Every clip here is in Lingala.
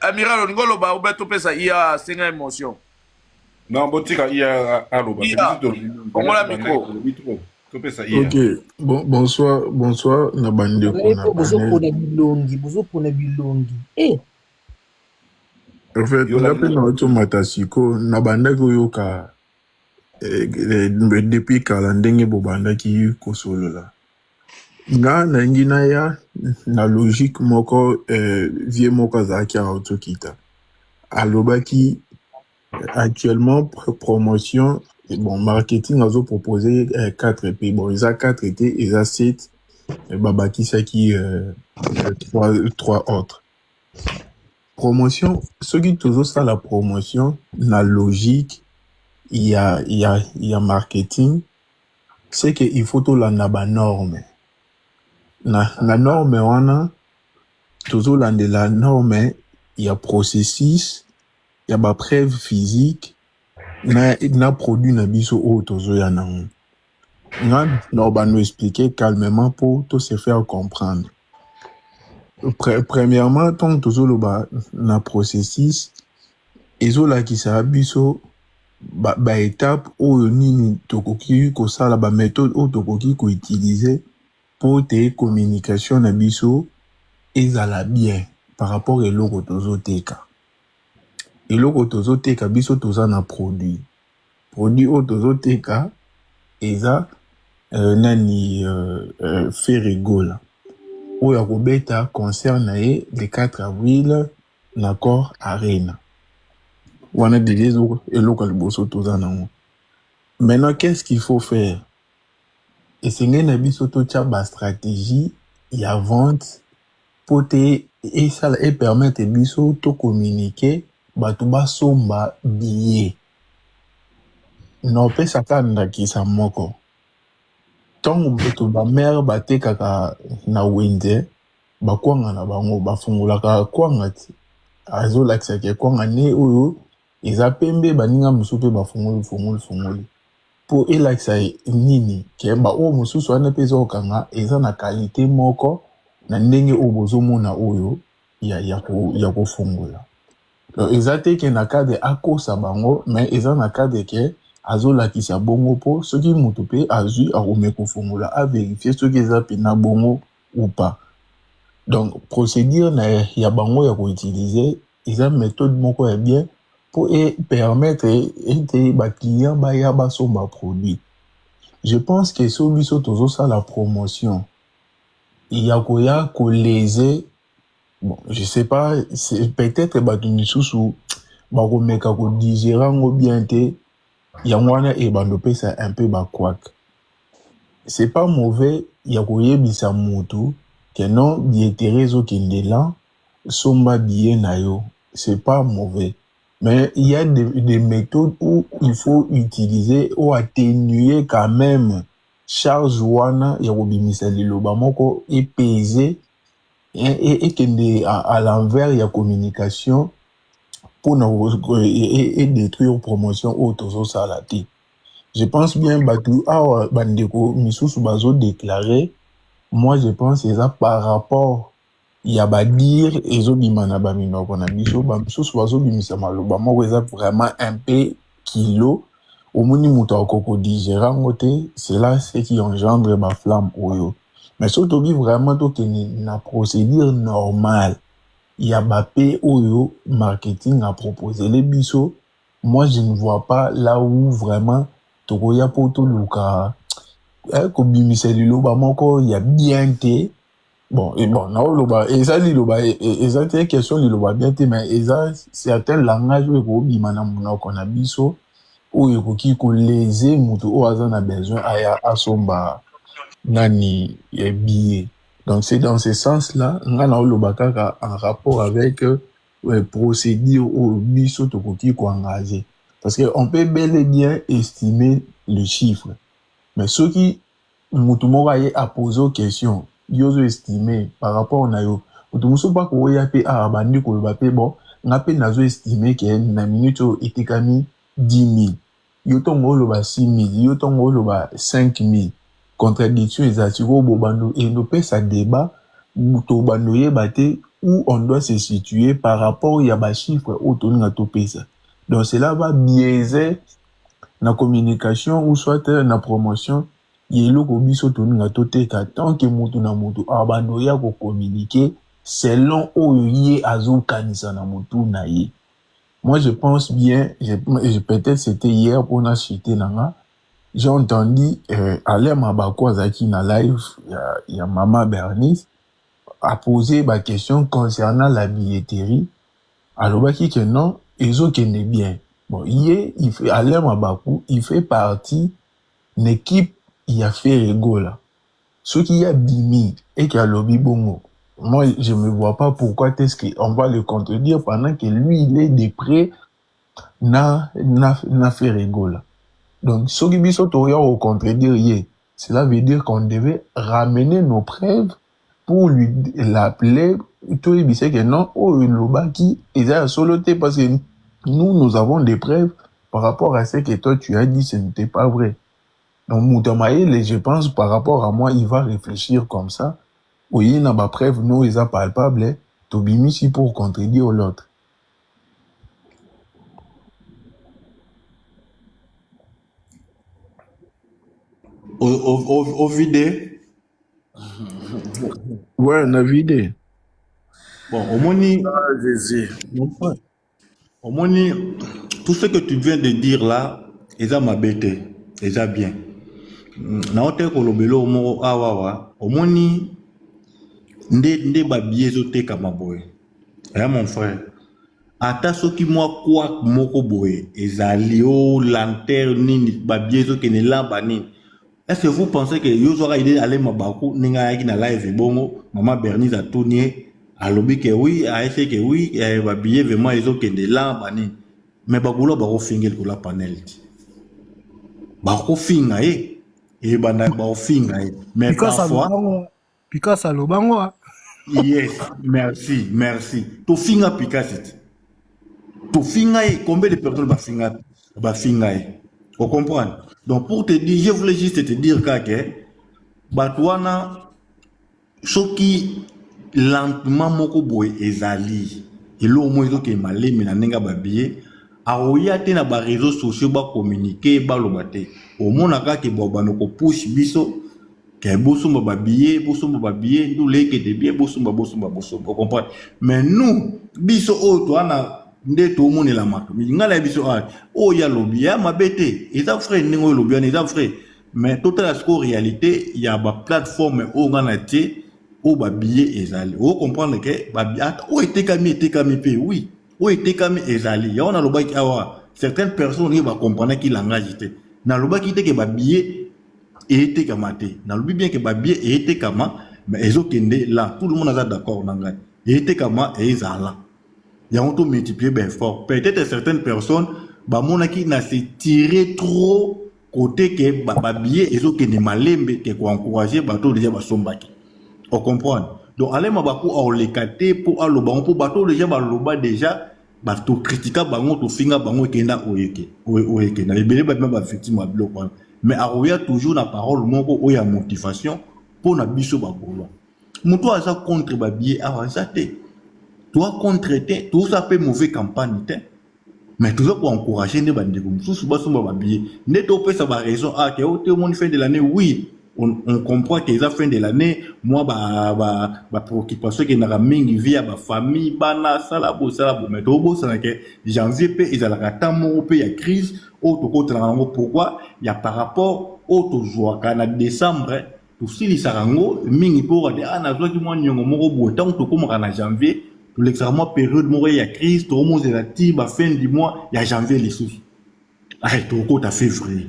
Amiral, olingi oloba obe topesa iya asenga émotion? Non, botika iya aloba. Iya, fongola micro. Topesa iya. Ok, bon, bonsoir, bonsoir na bandeko na panel. Bozopona bilongi, bozopona bilongi e. En fait, nga mpe nauti omata siko, nabandaki oyoka depuis kala ndenge bobandaki kosolola. Nga nalingi naya na logique moko. Vie moko azalaki awa, tokita, alobaki actuellement promotion, bon, marketing azopropose 4 p. Bon, eza 4 te, eza 7, babakisaki 3 autres promotion. Soki tozosala promotion na logique ya marketing, c'est que il faut tolanda banorme. Na norme wana, tozolandela norme ya processus ya bapreuve physique na produit na biso oyo tozoya nango. Nga na bando expliquer calmement mpo to se faire comprendre. Premièrement, ntango tozoloba na processus, ezolakisa biso baétape oyo nini tokoki kosala, baméthode oyo tokoki koutiliser mpo te communication na biso ezala bien par rapport eloko tozoteka. Eloko tozoteka, biso toza na produit. Produit oyo tozoteka eza nani, Ferre Gola oyo akobeta concert na ye le 4 avril na Accor Arena. Wana déjà eloko ya liboso toza nango. Maintenant, qu'est-ce qu'il faut faire? Esengeli na biso totya bastratégie ya vente mpo te esala epermettre biso tocommuniquer, bato basomba billet. Na opesaka ndakisa moko: ntango bato bamare batekaka na wenze bakwanga na bango, bafungolaka kwanga ti azolakisaka kwanga ne oyo eza pembe. Baninga mosusu mpe bafungoli, fungoli, fungoli mpo elakisa nini? Ke baoyo mosusu wana mpe eza kokanga, eza na qualité moko na ndenge oyo bozomona oyo ya kofungola. Donc eza te ke na cadre akosa bango, mais eza na cadre ke azolakisa bongo mpo soki moto mpe azwi, akome kofungola, avérifier soki eza mpena bongo ou pas. Donc procédure na ya bango ya koutiliser eza méthode moko ya bien mpo epermettre ete baclient baya basomba produit. Je pense que so biso tozosala promotion ya koya koléser, bon, je sais pas, peut-être bato misusu bakomeka kodigérer yango bien te. Yango wana ebanda opesa un peu bakwak. C'est pas mauvais ya koyebisa motu ke non, billetterie ezokende la, somba billet na yo, c'est pas mauvais. Mais il y a des méthodes où il faut utiliser ou atténuer quand même charge wana ya kobimisa liloba moko epese, ekende à l'envers ya communication mpona edétruire promotion oyo tozosala te. Je pense bien bato awa, bandeko misusu bazodéclarer, moi je pense eza par rapport ya badire ezobima na baminoko na biso. Bamisusu bazobimisa maloba moko eza vraiment un peu kilo, omoni moto akoki kodigérer yango te. C'est là ce qui engendre baflamme oyo. Mais soki tobi vraiment tokende na procédure normale ya bape oyo marketing aproposele biso, moi je ne vois pas là où vraiment tokoya mpo toluka kobimisa liloba moko ya bien te. Bon, et bon, naoloba eza liloba, eza te question liloba bien te, mais eza certain langage oyo ekobima na monoko na biso oyo ekoki koléser moto oyo aza na besoin aya asomba nani ya billet. Donc c'est dans ce sens là nga naoloba kaka en rapport avec procédure oyo biso tokoki koengager, parce que on peut bel et bien estimer le chiffre, mais soki motu moko aye apose question, yo ozoestime par rapport na yo, moto mosusu mpo akoya mpe awa bandi koloba mpe: bon, nga mpe nazoestime ke na minute oyo etekami 10 000, yo ntongo oloba 6 000, yo ntongo oloba 5 000, contradiction eza. Sikoyo bobando endopesa débat, tobando oyeba te où on doit se situer par rapport ya bachiffre oyo tolinga topesa. Donc cela va biaiser na communication ou soit na promotion ya eloko biso tolinga toteka, tant que mutu na mutu abanda oya kocommuniquer selon oyo ye azokanisa na motu na ye. Moi, je pense bien, peut-être c'était hier mpona cité na nga, j'ai entendu Alain Mabako azalaki na live ya mama Bernice, a posé baquestion concernant la billetterie. Alobaki que non, ezokende bien. Bon, ye il fait, Alain Mabaku, il fait partie na équipe ya Ferre Gola. Soki ya bimi et alobi bongo, moi, je me vois pas pourquoi est-ce qu'on va le contredire pendant que lui, il est de près na Ferre Gola. Donc soki biso toya kocontredire ye, cela veut dire qu'on devait ramener nos preuves pour lui l'appeler, toyebisa que non, oyo elobaki eza ya solo te, parce que nous, nous avons des preuves par rapport à ce que toi tu as dit, ce n'était pas vrai. Donc moto ya mayele, je pense, par rapport à moi, il va réfléchir comme ça. Oye na bapreuve no eza palpable, tobimisi pour contredire l'autre. Au vide. Ouais, na vide. Bon, omoni. Ah, Jésus. Mon frère, omoni, tout ce que tu viens de dire là, eza mabe te, eza bien. Naote kolobela oyo moko awawa, omoni nde babillet ezotekama boye ya mon frère, ata soki mwa kwak moko boye ezali o lanterne nini, babillet ezokende lamba nini. Est-ce que vous pensez que yo zwaka idée Alain Mabaku ndenge ayaki na live ebongo mama Bernice atuni ye, alobi ke oui, ayesi ke oui, babillet vraiment ezokende lamba nini, mais bagula bakofinga likolo ya panel ti bakofinga ye, ebanda bakofinga ye, mais Picasso parfois alobango, Picasso alobango, ah. Yes, merci, merci. Tofinga Picasso ti tofinga ye, combien de personnes bafinga, bafinga ye, ocomprendre? Donc pour te dire, je voulais juste te dire kaka bato wana, soki lentement moko boye ezali, eloko moko ezokende malemi na ndenge ya babillet, akoya te na baréseaux sociaux bacommuniquer, baloba te. Omona kaka bobanda kopushe biso ke bosomba babillet, bosomba babillet, ndula ekende bien, bosomba, bosomba, bosomba, ocomprendre? Mais nous, biso oyo toa na nde tomonela mato ngai na biso awa, oyo alobi ya mabe te, eza vrai. Ndenge oyo olobi wana eza vrai, mais totala sikoyo réalité ya baplateforme oyo ngai na tie, oyo babillet ezali, ocomprendre ke ata oyo etekami, etekami mpe oui, oyo etekami ezali. Yango nalobaki awa, certaines personnes ndenge bacomprenaki langage te. Nalobaki te ke babillet etekama te, nalobi bien ke babillet etekama, mais ezokende là. Tout le monde aza d'accord na ngai, etekama, ezala yango tomultiplier baeffort. Peut-être certaines personnes bamonaki na se tirer trop côté ke babillet ezokende malembe, ke koencourager bato oyo déjà basombaki, ocomprendre? Donc Alain Mabaku aoleka te mpo aloba ngo, mpo bato oyo déjà baloba, déjà tokritika bango, tofinga bango, ekenda oyo ekenda ebele, babima bavictime ya biloko wana. Mais akoya toujours na parole moko oyo ya motivation mpo na biso bagaulois. Moto oyo aza contre babillet awa aza te, toa contre te, toza mpe mauvais campagne te, mais toza koencourager nde bandeko mosusu basomba babillet. Nde topesa baraison a ke o te, omoni fin de l'année, oui, on comprend que eza fin de l'année, mwa bapréoccupation ekendaka mingi, vie ya bafamille, bana, sala bo, sala bo, mais tobosana ke janvier mpe ezalaka temps moko mpe ya crise oyo tokotelaka yango. Pourquoi? Ya par rapport oyo tozwaka na décembre, tosilisaka yango mingi mpo oka te, ah, nazwaki mwa niongo moko boye. Ntango tokomaka na janvier, tolekisaka mwa période moko ya crise, tokomozela ti bafin du mois ya janvier lisusu, ay tokokota février.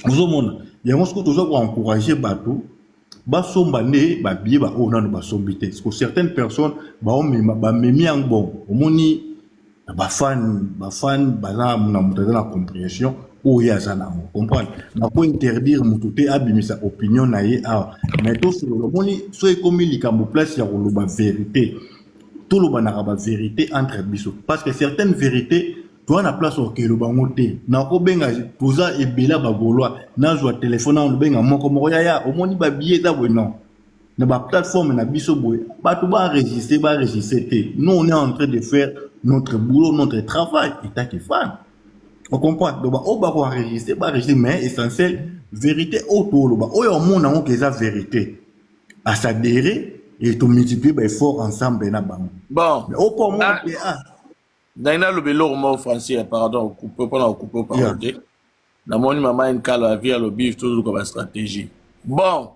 Ozomona yango soki toza koencourager bato basomba nde babillet, baoyo nano basombi te, parce que certaines personnes baomema, bamemi yango. Bon, omoni bafan, bafan baza na moto aza na compréhension oyo ye aza nango, comprendre? Nako interdire moto te abimisa opinion na ye awa, mais tosolola. Omoni so ekomi likambo place ya koloba vérité, tolobanaka bavérité entre biso, parce que certaines vérités toza na place okeloba yango te. Nakobenga, toza ebele ya bagaulois, nazwa telefone na lobenga moko moko, yaya, omoni babillet eza boye, non. Na ba plateforme na biso boye, bato ba enregistrer, ba enregistrer te. Nous, on est en train de faire notre boulot, notre travail, étant que fan. On comprend. Donc, ba oyo bako enregistrer, ba enregistrer, mais essentiel, vérité oyo toloba. Oyo omona yango ke eza vérité. A s'adhérer et to multiplier ba effort ensemble na bango. Bon. Mais oyo po omona ke ah Ndenge naloba eloko moko, Francis, pardon, coupe mpona kocouper parole te. Namoni mama Nkalo avi alobi tozoluka bastratégie. Bon,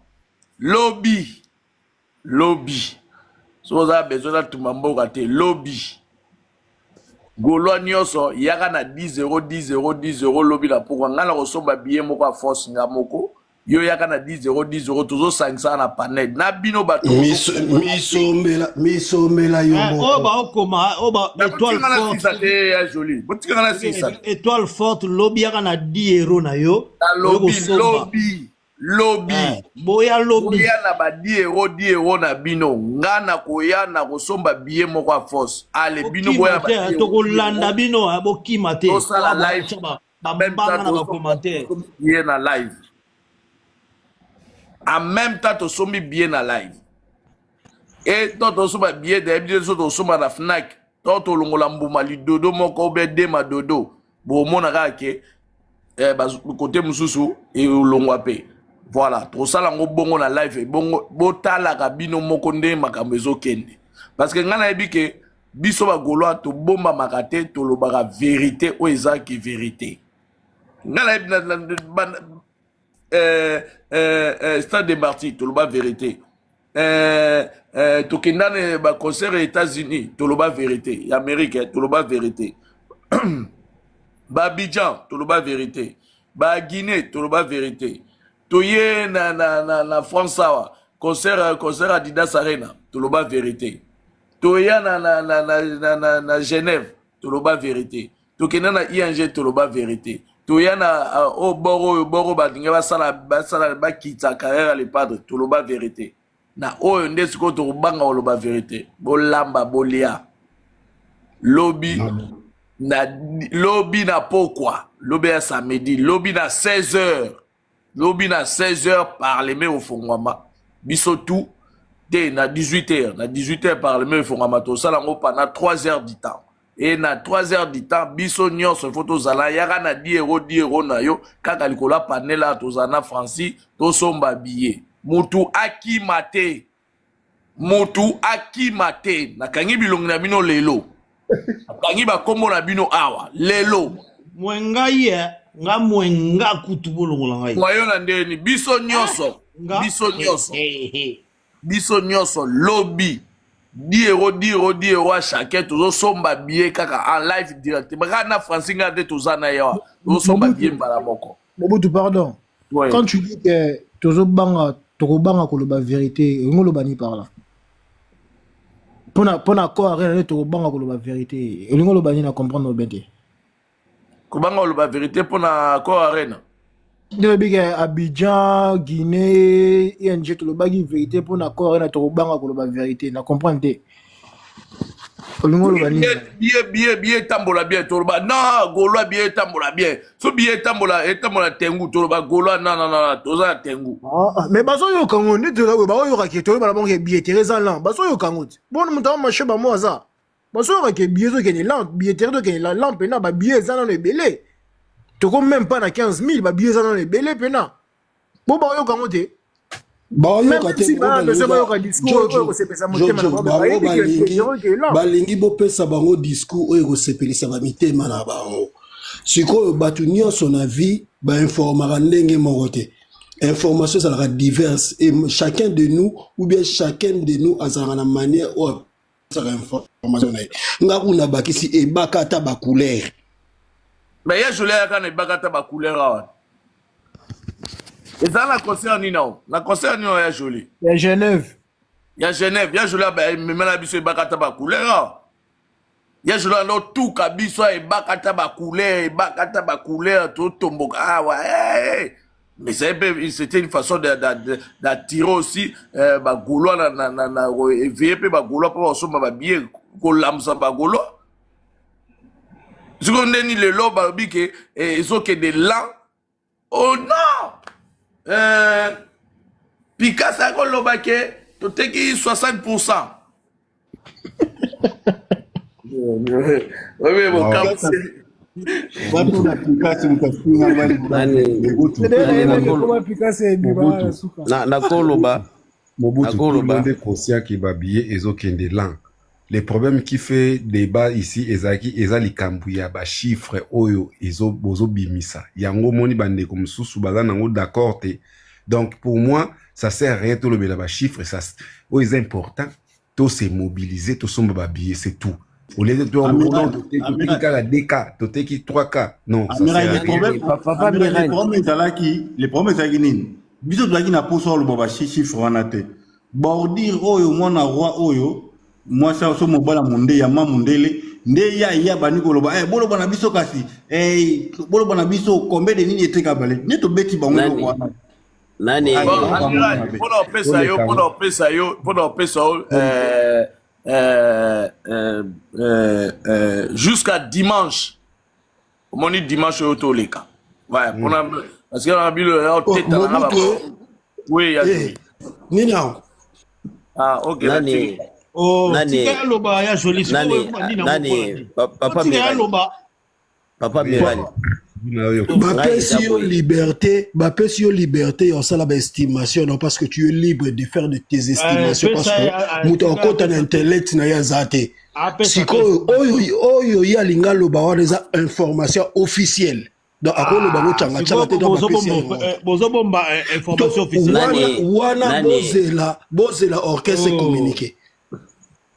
lobi lobi, soki oza besoin natumba mboka te, lobi Gaulois nyonso yaka na 10 euro, 10 euro, 10 euro. Lobi na pokwa ngai na kosomba billet moko ya force nga moko. Yo yaka na 10 euro, 10 euro, tozosangisa na panel na bino bato. Misombela, misombela yo Eh, oyo moko. Baokoma oyo ba étoile Botikanga na sisa forte. te ya joli, botikanga na sisa. Étoile forte, lobi yaka na 10 euro na yo oyo Nalobi kosomba. Lobi lobi. Eh, boya lobi. Boya na ba 10 euro, 10 euro na bino. Nga na koya na kosomba billet moko ya force. Ale bino boya Bokima na ba te, 10 euro, 10 tokolanda euro. bino, eh, bokima te. Tosala Oyo live. baotya En même temps bambanga na tosomba bacommentaire. billet na live. En même temps tosombi billet na live e to tosomba billet dayebi te. So tosomba na Fnac to tolongola mbuma lidodo moko obe de madodo, bomona kaka ke kote mosusu elongwa mpe. Voilà, tosala yango bongo na live. Ebongo botalaka bino moko ndenge makambo ezokende, parce que ngai nayebi ke biso bagaulois tobombamaka te, tolobaka vérité oyo ezalaki vérité. Ngai nayebi na Stade de Martyr toloba vérité, tokenda na baconcert ya États-Unis toloba vérité, ya Amérique toloba vérité, baabidjan toloba vérité, baguinée toloba vérité, toye na France awa, concert Adidas Arena toloba vérité, toya na Genève toloba vérité, tokenda na ING toloba vérité, toya na oyo bor oyo bor oyo balingi basala bakita carrière ya Le Padre toloba vérité. Na oyo nde sikoyo tokobanga koloba vérité? Bolamba bolia lobi na lobi na pokwa, lobi ya samedi, lobi na 16 heures, lobi na 16 heures parlement ofongwama biso tout te na 18 heures, na 18 heures parlement efongwama. Tosala yango pendant 3 heures du temps e na 3 heures du temps biso nyonso ifo tozala. Yaka na 10 euro, 10 euro na yo kaka likolo ya panel awa. Tozala na Francis, tosomba billet. Mutu akima te, mutu akima te. Nakangi bilongi na bino lelo, nakangi bakombo na bino awa lelo. Mwe ngai ye nga mwenga kutu bolongola ngai. Mwayo na ndeni biso nyonso. Nga Biso nyonso, biso nyonso lobi 10 euro, 10 euro, 10 euro à chacun. Tozosomba billet kaka en live directement kaka na Francis. Nga nde toza na ye awa, tozosomba billet mbala moko. Mobutu, pardon. Ouais. Quand tu dis que tozobanga, tokobanga koloba vérité, olingi oloba nini par là? Mpona Accor Arena nde tokobanga koloba vérité, olingi oloba nini? Na comprendre obe te. Kobanga koloba vérité mpona Accor Arena? Nde lobi ke Abidjan, Guinée, ING, tolobaki vérité. Mpona Accor Arena tokobanga koloba vérité, na comprendre te. Olingi oloba nini? Billet etambola bien, toloba non Gaulois, billet etambola bien. So billet etambola, etambola tengu, toloba Gaulois non, non, non, toza na tengu. Ah, ah, mais bazoyoka ngo nde toza boye, baoyoka ke toyeba na bango ke billetterie eza lent. Bazoyoka ngo te. Bon, moto amarché bamo aza, bazoyoka ke billet ezokende lent, billetterie ezokende lent mpena. Babillet eza nano ebele, toko même pas na 15 000. Babillet eza nano ebele mpena bo baoyoka ngo te. Baoyoka te. Si bana besoin bayoka discours oyo ekosepesa motema na bango, bango bayebi ke balingi billetterie lent. Balingi bopesa bango discours oyo ekosepelisa bamitema na bango. Sikoyo bato nyonso na vie bainformaka ndenge moko te. Information ezalaka diverse et chacun de nous ou bien chacun de nous azalaka na manière oyo apesaka information na ye. Nga kuna bakisi ebaka ata bacouleur. Mais ye Julia yaka na ebaka ata bacouleur awa. Eza na concert nini awa? Na concert nini ya Jolie? Ya Genève. Ya Genève. Ya Jolie amemela biso ebaka ata bacouleur awa. Ya Jolie ando tuka biso ebaka ata bacouleur, ebaka ata bacouleur, totomboka awa. Hey, hey. Mais c'était une façon d'attirer aussi bagaulois na éveiller mpe bagaulois mpo basomba babillet, kolamusa bagaulois. Sikoyo ndeni lelo balobi ke ezokende lent? Oh non, Picasso akoloba ke Toteki 60%. Oye, bokamwisi. Bato na Picasso moto afinga ngai. Nani? Mobutu. Nani nakolo? Koma Picasso ebima na suka. Na nakoloba. Mobutu, tout le Nakoloba. monde est conscient que babillet ezokende lent. Le problème qui fait débat ici ezalaki eza likambo ya bachiffre oyo ezo bozobimisa yango. Omoni, bandeko mosusu baza nango d'accord te. Donc pour moi, ça sert à rien tolobela bachiffre. Ça oyo eza important, to se mobiliser, tosomba babillet, c'est tout, au lieu de toteki kaka 2K, toteki 3K, non, ça Amiral, sert à le rien. problème, Papa Amiral, le Miran. problème ezalaki nini? Biso tozalaki na posa oloba bachiffre wana te. Bordure oyo, mwana roi oyo, mwasi so mobala munde ya ma mundele nde ya ya bandi koloba, eh, boloba na biso kasi, eh, boloba na biso combien de nini eteka bale nde tobeti bango Nani? eloko wana. Nani? Ah, Bon, Amiral, mpona opesa yo, mpona opesa yo jusqu'à dimanche. Omoni, dimanche oyo toleka, ouais, mpona parce que na bilo ya oteta na nga. Mobutu. Oui, ya Eh, nini awa? Ah, ok. Nani? Natiki. Oh, Nani? tika aloba ya joli. Nani? Nani? Papa Tika Mirani. aloba. Papa Mirani. Bapesi yo liberté, bapesi yo liberté ya osala baestimation, non, parce que tu es libre de faire de tes estimations, parce que moto akota na intellect na ye aza te. Sikoyo oyo oyo ye alingi aloba wana eza information officielle, donc akoloba ngo cangacanga te. Donc bapesi ye yango. Bozobomba information officielle. Wana Nani? wana Nani? bozela, bozela orchestre Oh. communiqué.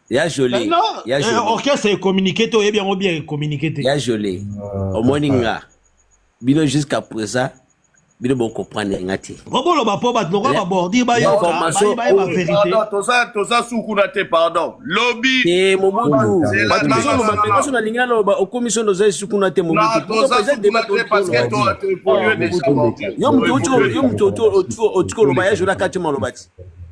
Ya joli. Non, Ya joli. Orchestre ecommuniqué te, oyebi yango bien, ecommuniqué te. Ya joli. Omoni nga. Bino jusqu'à présent, bino bocomprendre nga te. Boloba mpo bato lokola babordure bayoka, L'information bayeba vérité. Pardon, toza sukuna te, pardon, lobi. Te, Mobutu. Zela, Bato non, bazoloba non, mpe non. nyonso nalingi naloba, okomi so noza esuku na te, Non, Mobutu. toza sukuna te parce que to évolue déjà, bordure. Yo moto yo moto otiki oloba, ya joli akati maloba ti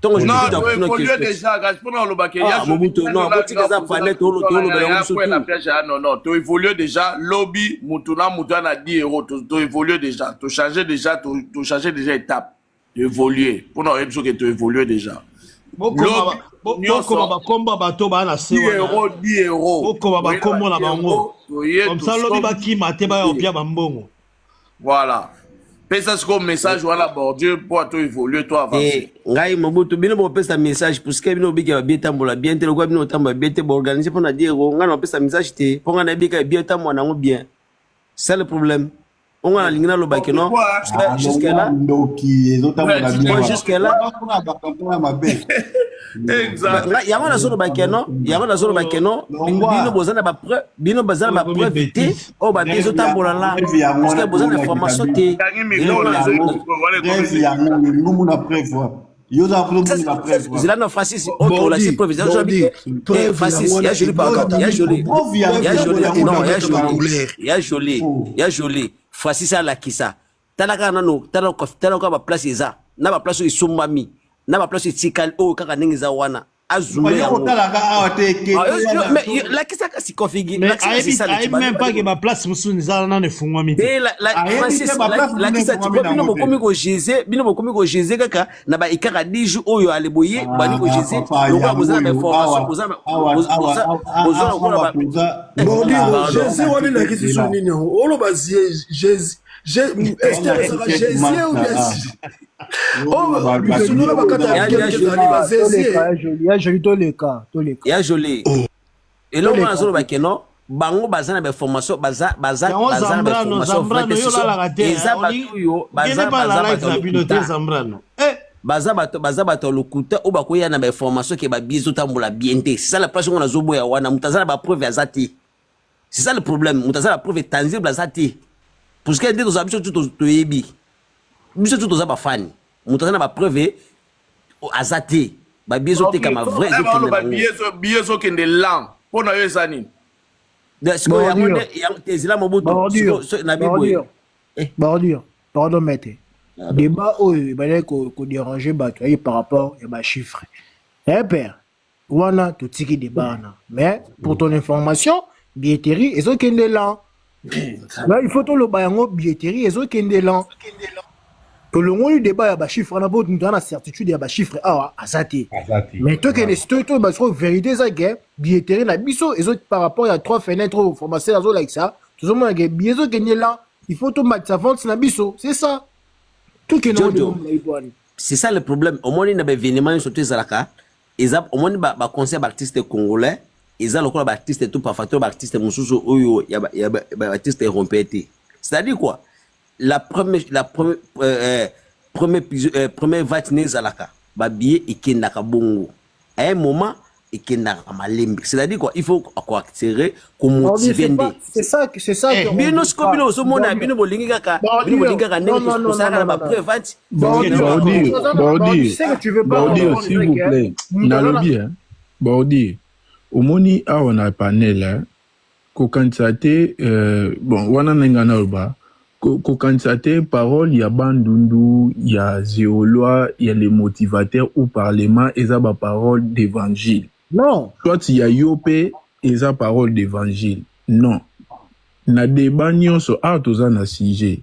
ntongo. Non, to évolue déjà kasi mpona olobake. Ah, Mobutu, non, botika eza panel, tolobela yango biso na tu. piège ya, non, non, to évolue déjà. Lobi mutu na mutu ana 10 euros. To évolue déjà, to change déjà, to change déjà étape, to évolue mpona oyebi soki to évolue déjà. Bokoma bokoma bakombo bato baa na se 10 wana. euros, 10 euros. Bokoma bakombo na bango. Toye. Comme ça lobi bakima te, baya opia bambongo. Voilà, pesa sikoyo message wana, bordure, mpo to évolue, to avance. Eh, ngai Mobutu, bino bopesa message puisque bino obiki babie etambola bien te. Lokola bino otambola bien te, boorganiser mpo na diego. Ngai na opesa message te mpo ngai nayebika ebie etambola nango bien. C'est le problème o ngai nalingi naloba ke non, jusque là Ndoki ezotambola bien. Moi, jusque là kuna bakampo ya mabe. Exact. Yango nazoloba ke non, yango nazoloba ke non, bino boza na bapreuve, bino baza na bapreuve te oyo babie ezotambola la parce que boza na information te. Kangi micro na Preuve yango ngumu na preuve wapi? Yo oza na preuve wapi? Zela na Francis, ok, olasi preuve. Zela, eh, Francis, ya joli, pardon, ya joli, ya joli, non, ya joli, ya joli, ya joli. Francis alakisa, tala kaka nano, tala, tala kaka baplace eza na baplace oyo esombami, na baplace oyo etikali, oyo kaka ndenge eza wana, azume yango. Otalaka awa te. Lakisa kasi configure. Mais ayebi même pas ke baplace mosusu eza nano efungwami te. Francis, lakisa ti bino bokomi kogese, bino bokomi kogese kaka na baekaka 10 jours oyo ale boye bandi kogese lokola boza na bainformation, boza lokola. Bordure, Jésus wana elakisi so nini yango oloba? Jésus, Ester ezaka Jésus ou bien bisonola bakata ezali bazésie? Ya joli, toleka, toleka. Ya joli, eloko wana azoloba ke non, bango baza na bainformation, baza na bainformation vrai te. Eza bato oyo baza bato ya lokuta, baza bato ya lokuta oyo bakoya na bainformation ke babie ezotambola bien te. C'est ça la place ngo nazoboya wana. Moto aza na bapreuve aza te, c'est ça le problème. Moto aza na preuve tangible aza te, parce que nde tozala biso tu toyebi, biso tu toza bafani. Moto aza na bapreuve aza te. Babie ezotekama vrai, ezokende nango. Bie ezokende lent, mpo na yo eza nini? Sikoyo yango nde ezela, Mobutu nabi boye. Bordure, pardon, maître, débat oyo ebandaki kodéranger bato ayi par rapport ya bachiffre, eh père wana, totiki débat wana. Mais pour ton information, billetterie ezokende lent là, il faut toloba yango, billetterie ezokende lent. Tolongoli débat ya bachiffre wana po moto aza na certitude ya bachiffre awa aza te. Aza te. Mais tokende toyeba sikoyo vérité eza ke billetterie na biso ezo par rapport ya trois fenêtres oyo formateur azolakisa, tozomona ke billet ezokende là, il faut tomatisa vente na biso, c'est ça. Tokende ngo Jojo. débat molai wana. C'est ça le problème. Omoni, na baévénement nyonso to ezalaka, eza omoni baconcert baartiste congolais eza lokola baartiste to parfois to baartiste mosusu oyo ya baartiste européen te. C'est-à-dire quoi? La première, première vente ne ezalaka, babillet ekendaka bongo, à un moment ekendaka malembe. C'est-à-dire quoi? Il faut koaccélérer, komotiver nde. C'est ça que Bino siko, bino ozomona, bino bolingi kaka, bino bolingi kaka ndenge tosalaka na bapré-vente. Baodir, Baodir, Baodir, s'il vous plaît. Nalobi, hein. Baodir, omoni awa na panel, hein, kokanisa te, bon, wana ndenge naloba, kokanisa te parole ya Bandundu, ya Zeoloi, ya les motivateurs ou parlement eza baparole d'évangile. Non. Soit ya yo mpe eza parole d'évangile. Non. Na débat nyonso awa toza na sujet.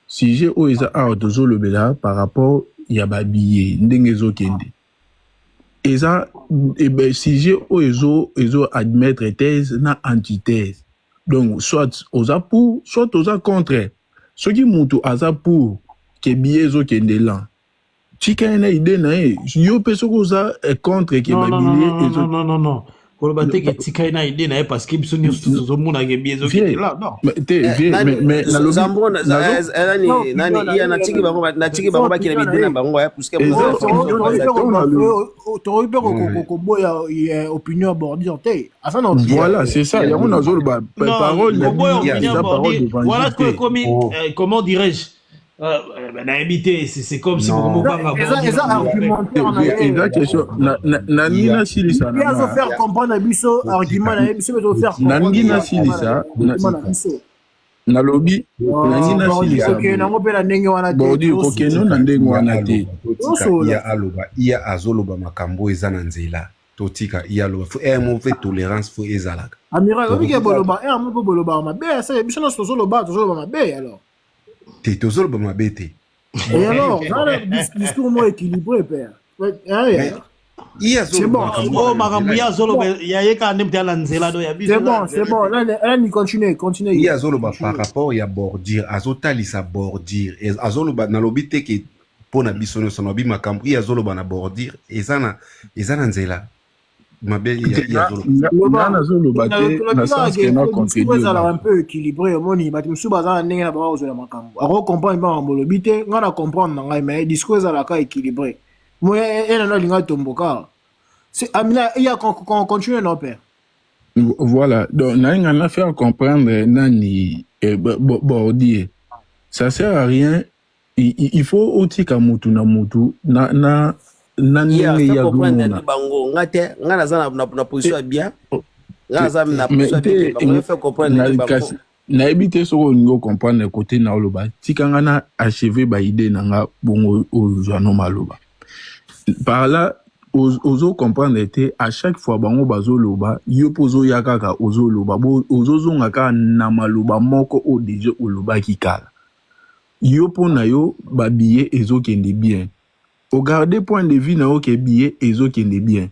Sujet oyo eza awa, tozolobela par rapport ya babillet ndenge ezokende. Eza ebe, sujet oyo ezo admettre thèse na antithèse. Donc soit oza pour, soit oza contre. Soki mutu aza pour ke billet ezokende lent, tika ye na idée na ye. Yo mpe soki oza contre ke Non, non, non, babillet non, ezo non, non, non, non. Koloba te ke tika ye na idée na ye, parce que biso nyonso tozomonaka billet ezokende Vie là, non. Mais te vie, mais nalobi Zambo nazo nani nani iya, natiki bango bakende bidée na bango ya puisque Eza ntango nalobi Tokoki mpe koboya opinion ya bordure te, aza na opinion. Voilà, c'est ça, yango nazoloba. Non, Parole na koboya bino opinion eza parole bordure, voilà d'évangile ce te. ekomi, comment dirais-je, nayebi te, c'est comme si Non. bokomobanga Eza argumentaire na ye. Eza question nalingi nasilisa Ye na nga. azofaire comprendre na biso argument na ye, biso mpe tozofaire Nalingi comprendre nasilisa argument na biso. Nalobi nalingi nasilisa. Okende nango mpe na ndenge wana te. Bordi, kokende na ndenge wana te. Totika iya aloba, iya azoloba makambo oyo eza na nzela. Totika iya aloba. Faut mo mpe tolérance, faut ezalaka. Amiral, obike boloba ere mo mpe bolobaka mabe asala biso nyonso tozoloba mabe alors. Te, tozoloba mabe te. Et alors, zala discours mo équilibré, père. Iya. C'est bon. Oh, makambo ye azoloba ya ye kaka nde moto ya na nzela do ya biso. C'est bon, c'est bon. Là, là, continue, continue. Ye azoloba par rapport ya bordure, azotalisa bordure, azoloba. Nalobi te ke mpo na biso nyonso, nalobi makambo ye azoloba na bordure eza na nzela mabe. Ye azoloba. Nga nazoloba te na sens ke na contredire. Ezalaka un peu équilibré. Omoni bato mosusu baza na ndenge na bango kozwela makambo, akocomprendre mpe makambo olobi te, ngai na comprendre na ngai, mais discours ezalaka équilibré. Mo ye nano alinga tomboka. Amina iya, continue non, père. Voilà, donc nalinga na faire comprendre nani, bordure, ça sert à rien. Il faut otika mutu na mutu na ndenge ya azomona bango. Nga te, nga naza na position ya bien, nga naza na position ya bien, bango faire comprendre bango. Nayebi te soki olingi ocomprendre kote na oloba. Tika nga na achever baidée na nga, bongo ozwa no maloba. Par là ozo comprendre te. À chaque fois bango bazoloba, yo mpo ozoya kaka ozoloba, ozozonga kaka na maloba moko oyo déjà olobaki kala. Yo mpo na yo babillet ezokende bien, ogarde point de vue na yo ke billet ezokende bien.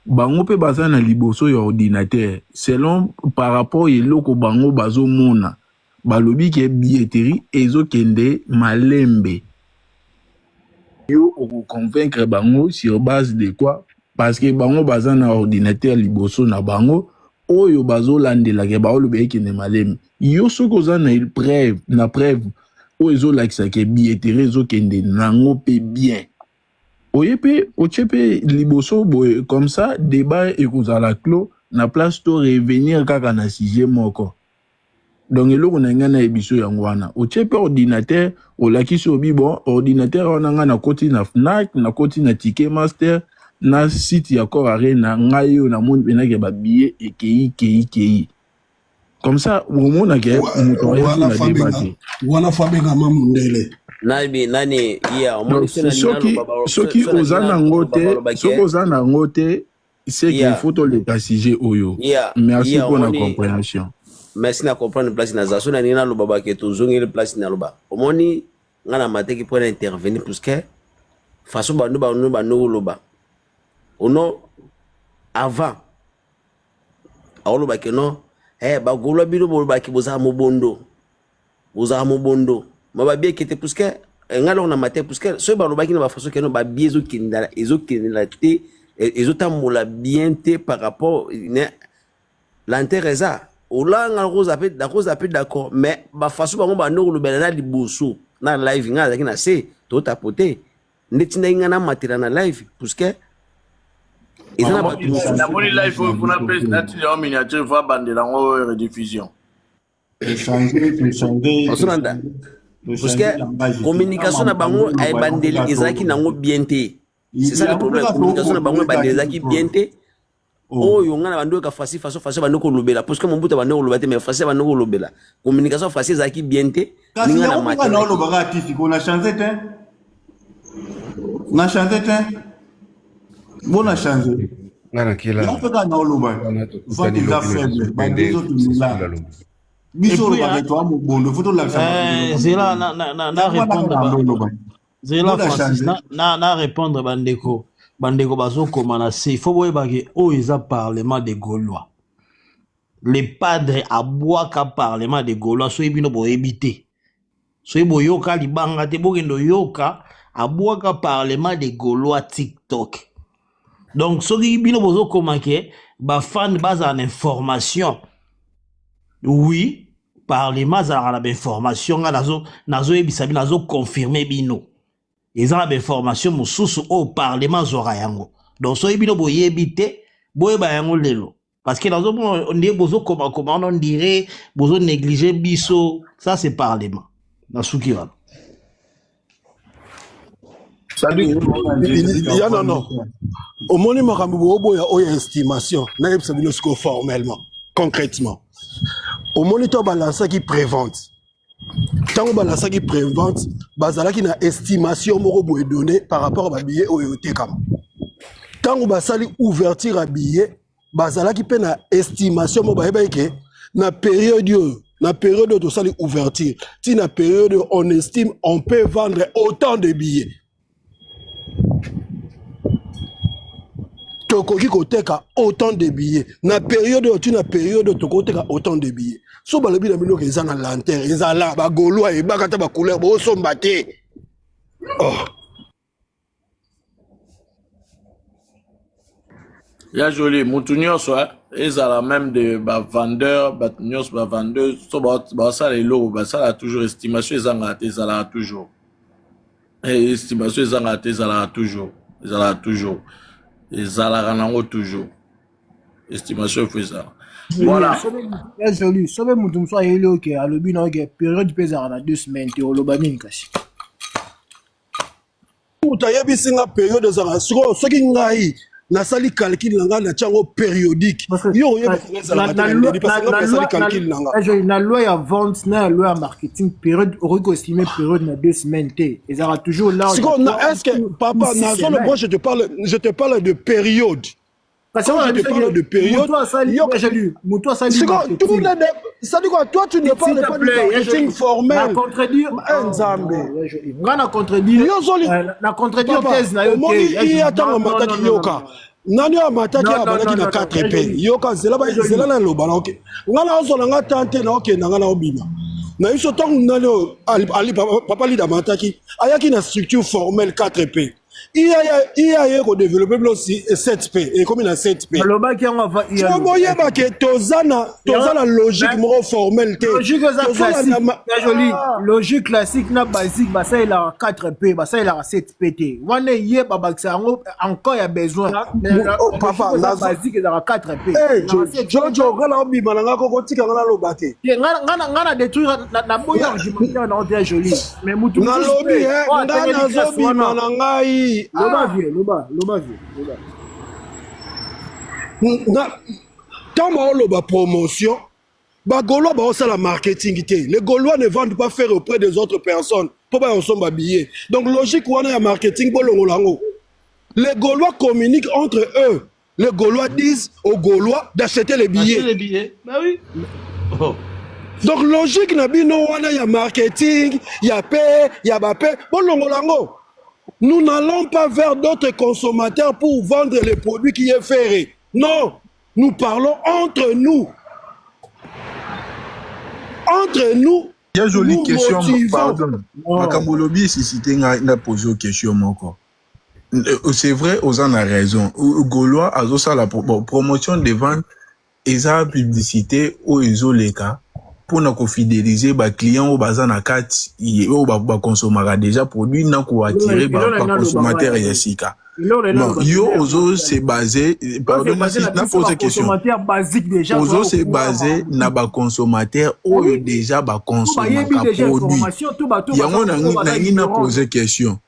Bango mpe baza na liboso ya ordinateur, selon par rapport eloko bango bazomona, balobi ke billetterie ezokende malembe. Yo okoconvaincre bango sur base de quoi? Parce que bango baza na ordinateur liboso na bango oyo bazolandelaka, baoloba ekende malembe. Yo soki oza na preuve, na preuve oyo ezolakisa ke billetterie ezokende nango mpe bien, oye mpe otie mpe liboso boye, comme ça débat ekozala clos na place to revenir kaka na sujet moko. Donc eloko na ngai nayebi so yango wana, otie mpe ordinateur, olakisi obi bon ordinateur wana, ngai nakoti na Fnac, nakoti na Ticket Master, na site ya Accor Arena, ngai oyo namoni mpenake babillet ekei kei kei. Comme ça omonake moto ayaki na débat te. Wana fa bengama mundele. Nani nani iya, omoni. Soki oza nango te, soki oza nango te, c'est qu'il faut toleka sujet oyo. Merci pour la compréhension. Merci na comprendre place naza. So nalingi naloba bake, tozongeli place naloba. Omoni. Nga na mateki mpo na intervenir puisque façon bando bando bando koloba ono avant aoloba ke non eh bagolwa bino bolobaki bozala mobondo bozala mobondo ma babie ekete puisque eh, nga loko na matin puisque soki balobaki na bafaçon ke non babie ezokendela ezokendela te eh, ezotambola bien te par rapport ne lenteur eza olanga nakozala mpe nakozala mpe d'accord mais bafaçon bango bando kolobela na liboso na live ngai azalaki na se totapote nde tindaki ngai namatela na live puisque eza na bato mosusu namoni live oyo kuna mpe natindi yango miniature fo abandela yango rediffusion ozolanda puisque communication na bango ebandeli ezalaki nango bien te. C'est ça le problème, communication na bango ebandeli ezalaki bien te. Oh. Oyo nga na bando yoka fasi façon façon bando kolobela parce que mobutu bando kolobela te mais fasi bando kolobela communication fasi ezalaki bien te. Kasi yango mpe na olobaka ti sikoyo na change te, na change te, bo na change nga na kela yango mpe kaka na oloba vente eza faible babizo tolela biso olobaka etoa mobondo fo tolakisa eh, zela na, na, na, na répondre ba, zela Francis na, na, na répondre bandeko bandeko bazokoma na se il faut boyeba ke oyo eza parlement de Gaulois. Le padre abwaka parlement de Gaulois soki bino boyebi te, soki boyoka libanga te bokende oyoka abwaka parlement de Gaulois TikTok. Donc soki bino bozokoma ke bafan bazala na information, oui parlement azalaka na bainformation, nga nazoyebisa bino, nazoconfirme bino eza na bainformation mosusu oyo parlement azwaka yango. Donc soki bino boyebi te boyeba yango lelo, parce que nazomona nde bozokomakoma wana ondire bozo néglige biso. Ça c'est parlement nasuki wana. Ya non, omoni makambo booboya oyo estimation. Nayebisa bino sikoyo formellement, concrètement, omoni to balansaki prévente, ntango balansaki prévente bazalaki na estimation moko boye donné par rapport à babillet oyo otekama. Ntango basali ouverture ya billet, bazalaki mpe na estimation moko, bayebaki ke na période oyo, na période oyo tosali ouverture ti na période oyo, on estime on peut vendre autant de billets, tokoki koteka autant de billets na période oyo ti na période oyo tokoteka autant de billets. So balobi na biloko eza na lenteur, ezala bagaulois ebaka ata bacouleur bosomba te, oh. Ya joli mutu nyonso eh, ezala même de bavendeur, bato nyonso bavendeur so basala eloko basala toujours estimation, ezangaka te, ezalaka toujours. Eh, estimation ezangaka te, ezalaka toujours, ezalaka toujours, ezalaka nango toujours estimation efo ezala. Voilà. Ya joli, soki moto mosusu ayeli oke alobi na oke période mpe ezalaka na 2 semaines te, oloba nini kasi? Moto ayebisi nga période ezalaka sikoyo, soki ngai nasali calcul na ngai, natia yango périodique, yo oyebisi nga ezalaka te na ndeni, parce que ngai nasali calcul na nga. Na loi ya vente na ya loi ya marketing, période okoki koestime période na 2 semaines te, ezalaka toujours large. Sikoyo na est ce que papa nazolo, moi je te parle de période. Quand je te parle de période, moto asali c'est-à-dire quoi? Toi, tu ne parles pas du marketing formel. Na contredire. Nzambe. Nga na contredire. Na contredire thèse na yo. Omoni iya ntango amataki, yoka nani oyo amataki, abandaki na 4 p. Yoka, nzela nzela naloba na oke nga na ozwa na nga tan te na okenda nga na obima na biso. Ntango nani oyo papa lida amataki, ayaki na structure formelle 4 p, iya ye kodéveloppe bilo 7 p, ekomi na 7 p. Alobaki yango ava. Fo boyeba ke toza na logique moko formelle te. Logique eza classique joli, logique classique na basique basalelaka 4 p, basalelaka 7 p te. Wana ye babakisa yango encore ya besoin. Papa basique ezalaka 4 p. Jojo, nga na obima na nga koko, tika nga naloba te. Nga na détruire, naboyi argumentaire na ote ya joli, mais mutu nalobi nga nazobima na ngai. Loba vie, loba, loba vie, loba. Ntango baoloba promotion, bagaulois baosala marketing te. Les Gaulois ne vendent pas faire auprès des autres personnes mpo baya kosomba billet. Donc logique wana ya marketing, bolongola yango. Les Gaulois communiquent entre eux, les Gaulois disent aux Gaulois d'acheter les billets. Acheter les billets, bah oui. Oh. Donc logique na bino wana ya marketing, ya pe, ya ba pe, bolongola yango. Nous n'allons pas vers d'autres consommateurs pour vendre les produits qui est ferré. Non, nous parlons entre nous. Entre nous, Ya jolie nous question, motivons. pardon. Makambo olobi esisite ngai na pose yo question moko. C'est vrai, oza na raison. Gaulois azosala bon, promotion de vente eza publicité oyo ezoleka mpona kofidéliser baclient oyo baza na kati oyo bakonsomaka déjà produit na koattirer baconsommateur ya sika. Bon, yo ozo se baser, pardon, na pose question, ozo se baser na baconsommateur oyo déjà bakonsomaka produit yango. Nangi na pose question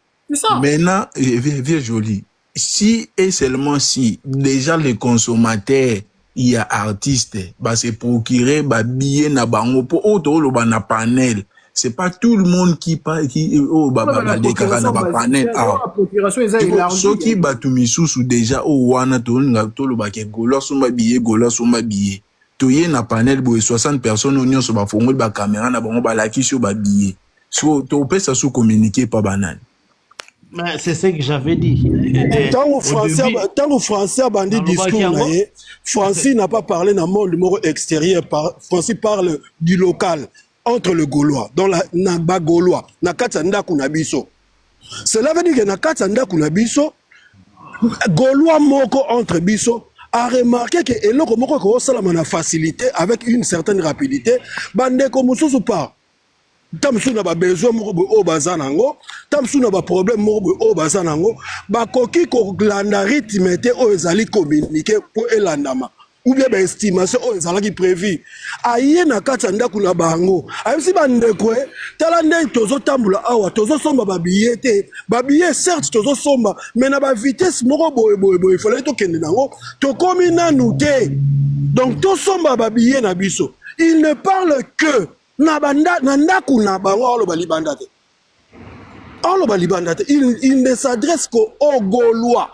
maintenant, vieux Joli, si et seulement si déjà les consommateurs ya artiste base procurer babillet na bango, mpo oyo tooloba na panel, c'est pas tout le monde qui qui oyo balekaka na bapanel awa. Soki bato misusu déjà oyo wana tolinga tolobaka Golo asomba billet, Golo asomba billet, toye na panel boye, 60 personnes oyo nyonso bafongoli bacaméra na bango, balakisi oyo babillet, so topesa so communiqué pa banani? Mais c'est ce que j'avais dit. Ntango Français abandi discours na ye, Francis n'a pas parlé na monde moko extérieur. Francis parle du local, entre le Gaulois, dans la na bagaulois, na kati ya ndako na biso. Cela veut dire que na kati ya ndako na biso, Gaulois moko entre biso a remarqué que eloko moko ekosalama na facilité, avec une certaine rapidité. Bandeko mosusu, par ta mosusu na babesoin moko boye oyo baza nango, ta mosusu na baproblème moko boye oyo baza nango, bakoki kolanda rythme te oyo ezali communiqué mpo elandama, ou bien baestimation oyo ezalaki prévu. Aye na kati ya ndako na bango, ayebisi bandeko e: tala nde tozotambola awa, tozosomba babillet te. Babillet certes tozosomba, mais na bavitesse moko boye boye boye efalaki tokende nango, tokomi nanu te. Donc tosomba babillet na biso. Il ne parle que na banda na ndako na bango, aloba libanda te, aloba libanda te. Il ne s'adresse qu'aux Gaulois.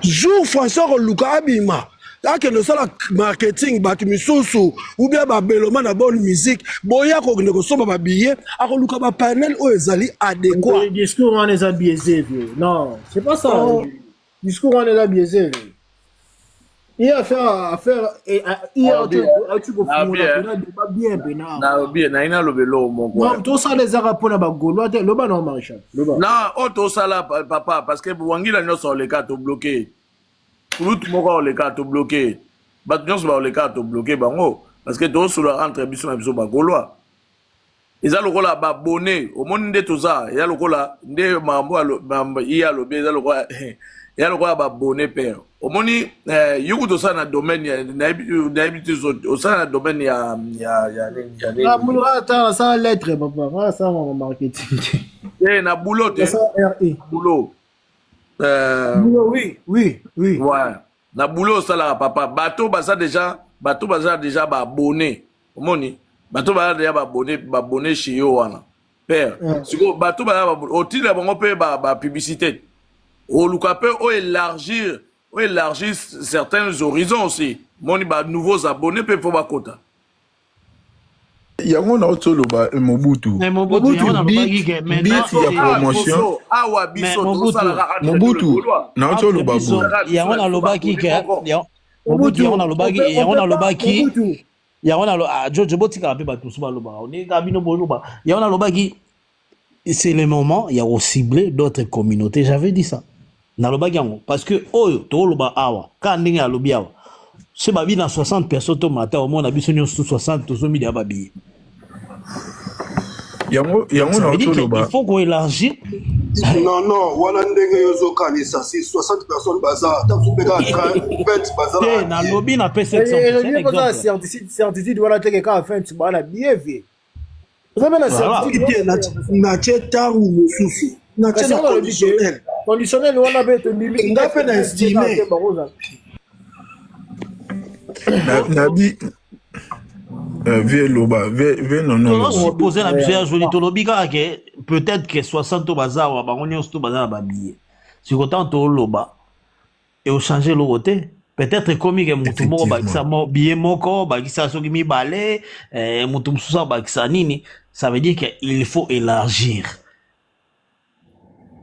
Jour François koluka abima, akende osala marketing, bato misusu ou bien babeloma na bonne musique, boya kokende kosomba babillet, akoluka bapanel oyo ezali adéquat. Discours wana eza biaisé, vieux. Non, c'est pas ça. Oh. Discours wana eza biaisé, vieux. Ye affaire ye ati kofungola mpena débat bien mpena. Nalobi nayi, naloba eloko moko. Non, tosala ezaka mpona bagaulois te. Loba na Maréchal, loba. Na oyo tosala, papa, parce que wangila nyonso oleka, tobloquer route moko, oleka, tobloquer bato nyonso baoleka, tobloquer bango, parce que tozosolola entre biso na biso bagaulois. Eza lokola babone, omoni nde toza, eza lokola nde makambo ye alobi, eza lokola babone père. Omoni yoku tosala na domaine, nayebi te, osala na domaine ya nini? Ata asala lettre, papa, nga asala marketing. Te, na boulot te. Boulot. Oui. Ouais. Na boulot osalaka, papa, bato baza déjà, bato baza déjà baabonné. Omoni, bato baza déjà baabonné, baabonné chez yo wana, père. Sikoyo bato baza, otindela bango mpe bapublicité, oluka mpe oyo élargir certains horizons aussi. Moni ba nouveaux abonnés mpe fo bakota. Yango na otoloba, Mobutu. Mobutu But ya promotion. Awa biso tosalaka. Mobutu, na otoloba boye. Yango nalobaki ke, Mobutu, yango nalobaki, yango nalobaki, yango na Jojo, botikala mpe bato mosusu balobaka oninga bino boloba. Yango nalobaki, c'est le moment ya kocibler d'autres communautés. J'avais dit ça, nalobaki yango, parce que oyo toloba awa, kaka ndenge alobi awa, so babi na 60 personnes tomata, omona biso nyonso 60 tozomidi ya babillet. Yango na otoloba. Il faut koélargir. Non, wana ndenge yo ozokanisa, si 60 personnes baza, ata mosusu mpe kaka 20 baza. Te, nalobi na pesa. Certitude wana teke kaka 20 baa na billet, vieux, oza mpe na certitude natie ntango mosusu, natie na conditionnel. Conditionnel wana mpe tondimi. Nga mpe na estime. Nabi vieux, loba, vieux, nono. Supposé na biso ya joli, tolobi kaka ke peut-être que 60 to baza awa, bango nyonso to baza na babillet. Siko ntango toloba, eochange eloko te. Peut-être ekomi ke mutu moko bakisa Effectivement. mo billet moko, bakisa soki mibale, mutu mosusu abakisa nini. Ça veut dire que il faut élargir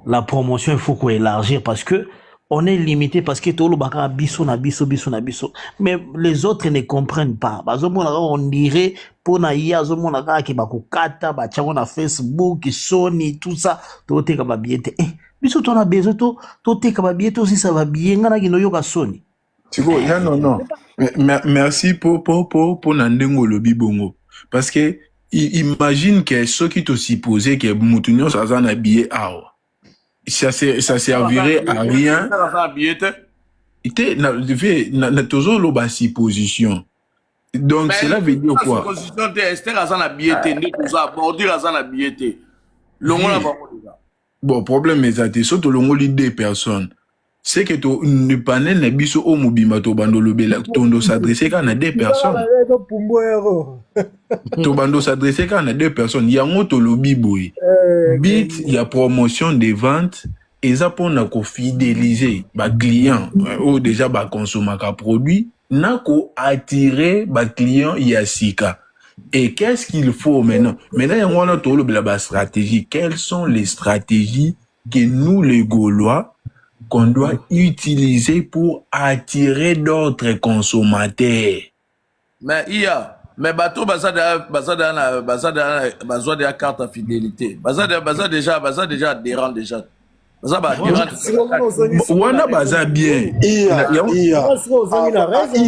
la promotion, il faut koélargir parce que on est limité, parce que tolobaka biso na biso, biso na biso, mais les autres ne comprennent pas. Bazomona kaka, on dirait mpona ye azomona kaka ke bakokata batiango na Facebook, soni, tout ça, toteka babillet te. Biso tona besoin toteka babillet, tosisa babillet. Nga nakende oyoka soni. Sikoyo ya non, merci po na ndenge olobi bongo, parce que imagine ke soki tosupose ke mutu nyonso aza na billet awa, ça servirait à rien. Aza na billet te. Te, na tozoloba supposition. Donc cela veut dire quoi? Supposition te. Ester aza na billet te, nde toza bordure, aza na billet te, longola bango déjà. Bon, problème eza te. So tolongoli deux personnes, c'est que to panel na biso oyo mobimba, tobanda olobela, tondo s'adresse kaka na deux personnes, tobanda s'adresse kaka na deux personnes. Yango tolobi boye: but ya promotion de vente eza mpona kofidéliser baclient oyo déjà bakonsomaka produit, na koattirer baclient ya sika. Et qu'est-ce qu'il faut maintenant? Maintenant, yango wana tolobela bastratégie. Quelles sont les stratégies que nous, les Gaulois, qu'on doit utiliser pour attirer d'autres consommateurs? Mais iya, mais bato baza deya na baza deya bazwa deya carte ya fidélité, baza déjà adhérent, déjà baza baadhérent. Wana baza bien. Iya, iya,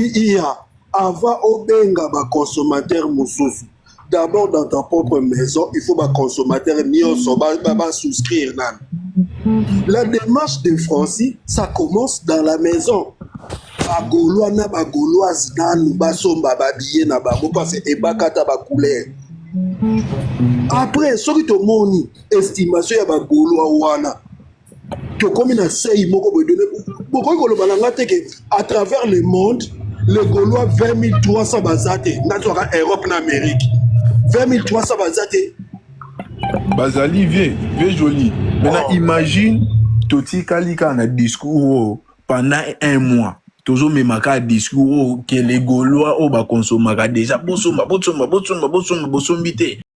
iya. Avant obenga baconsommateur mosusu, d'abord dans ta propre maison, il faut baconsommateur nyonso basouscrire nanu. La démarche de Francis, ça commence dans la maison. Bagaulois na bagauloise nanu basomba babillet na bango, parce ebakata bacouleur. Après, soki tomoni estimation ya bagaulois wana, tokomi na seuil moko boye donné, bokoki koloba na nga te ke à travers le monde, les Gaulois 20 300 baza te. Nga twaka Europe na Amérique, 20 300 baza te. Bazali, vieux Joli. Maintenant, oh, imagine totikali kaka na discours oyo pendant un mois, tozomema kaka discours oyo ke les Gaulois oyo bakonsomaka déjà bosomba, bosomba, bosomba, bosomba, bosombi te.